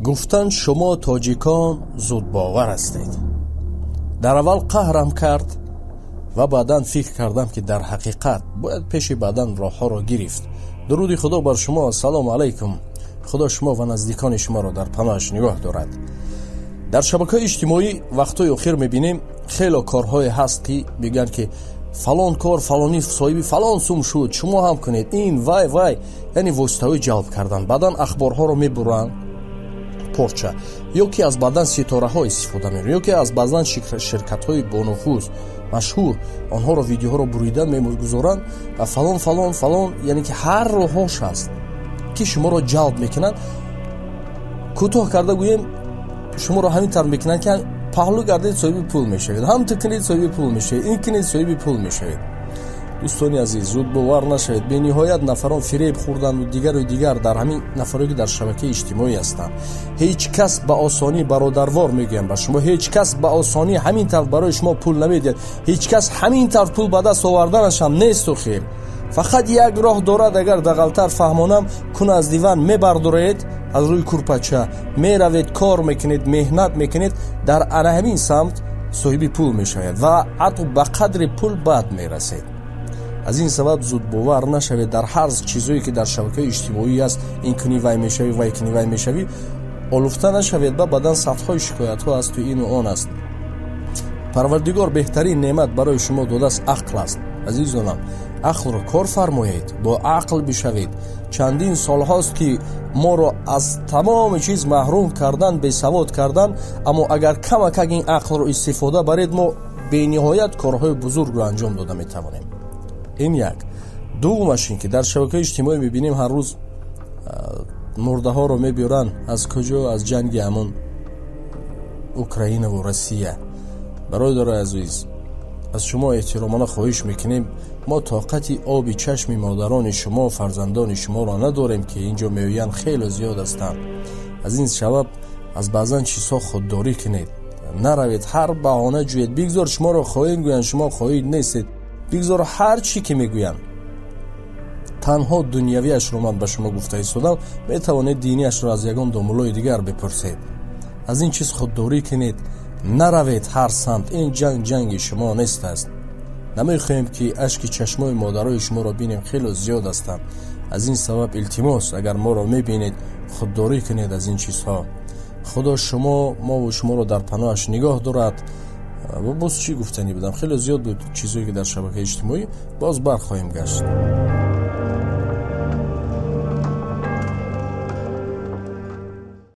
Гуфтанд шумо тоҷикон зудбовар ҳастед. Дар аввал қаҳрам кард ва баъдан фикр кардам, ки дар ҳақиқат бояд пеши баъдан роҳҳоро гирифт. Дуруди Худо бар шумо, ассалому алайкум. Худо шумо ва наздикони шуморо дар паноҳаш нигоҳ дорад. Дар шабакаҳои иҷтимоӣ вақтҳои охир мебинем хеле корҳое ҳаст, ки мегӯянд, ки фалон кор фалонӣ соҳиби фалон сум шуд, шумо ҳам кунед ин вай вай, яъне воситаҳои ҷалб кардан. Баъдан ахборҳоро мебуранд порча, ё ки аз баъдан ситораҳо истифода мебаранд, ё ки аз баъзан ширкатҳои бонуфуз машҳур онҳоро видеоҳоро бурида мегузоранд ва фалон фалон фалон, яъне ки ҳар роҳҳош аст, ки шуморо ҷалб мекунанд. Кӯтоҳ карда гӯем, шуморо ҳамин тавр мекунанд, ки паҳлӯ гардед соҳиби пул мешавед, ҳам ту кунед соҳиби пул мешавед, ин кунед соҳиби пул мешавед. Дӯстони азиз, зуд бовар нашавед. Бениҳоят нафарон фиреб хӯрданду дигару дигар дар ҳамин нафаре, ки дар шабакаи иҷтимоӣ ҳастанд. Ҳеҷ кас ба осонӣ, бародарвор мегӯям ба шумо, ҳеҷ кас ба осонӣ ҳамин тавр барои шумо пул намедиҳад. Ҳеҷ кас ҳамин тавр пул ба даст оварданаш ҳам нест. Хел фақат як роҳ дорад, агар дағалтар фаҳмонам, кун аз диван мебардоред, аз рӯи курпача меравед, кор мекунед, меҳнат мекунед, дар ана ҳамин самт соҳиби пул мешавед ва ҳатто ба қадри пул бад мерасед. Аз ин сабаб зудбовар нашавед дар ҳар чизое, ки дар шабакаи иҷтимоӣ аст. Ин кунӣ вай мешавӣ, вай кунӣ вай мешавӣ, олуфта нашавед. Ба бадан садҳои шикоятҳо асту ину он аст. Парвардигор беҳтарин неъмат барои шумо додааст, ақл аст. Азизонам, ақлро кор фармоед, бо ақл бишавед. Чандин солҳост, ки моро аз тамоми чиз маҳрум кардан, бесавод кардан, аммо агар камакак ин ақлро истифода баред, мо бениҳоят корҳои бузургро анҷом дода метавонем. Ин як. Дуввумаш ин ки дар шабакаи иҷтимоӣ мебинем ҳар рӯз мурдаҳоро мебиёранд. Аз куҷо? Аз ҷанги ҳамон Украинаву Россия. Бародарои азиз, аз шумо эҳтиромона хоҳиш мекунем, мо тоқати оби чашми модарони шумо, фарзандони шуморо надорем, ки инҷо меоянд, хеле зиёд ҳастанд. Аз ин сабаб аз баъзан чизҳо худдорӣ кунед, наравед, ҳар баҳона ҷӯед. Бигзор шуморо хоин гӯянд, шумо хоин нестед. Бигзор ҳар чӣ ки мегӯянд. Танҳо дунявиашро ман ба шумо гуфта истодам, метавонед диниашро аз ягон домуллои дигар бипурсед. Аз ин чиз худдорӣ кунед, наравед ҳар самт. Ин ҷанг ҷанги шумо нест аст. Намехоҳем, ки ашки чашмои модарои шуморо бинем, хеле зиёд ҳастанд. Аз ин сабаб илтимос, агар моро мебинед, худдорӣ кунед аз ин чизҳо. Худо шумо, мову шуморо дар паноҳаш нигоҳ дорад. Ва боз чӣ гуфтанӣ будам? Хеле зиёд буд чизҳое, ки дар шабакаи иҷтимоӣ, боз бархоҳем гашт.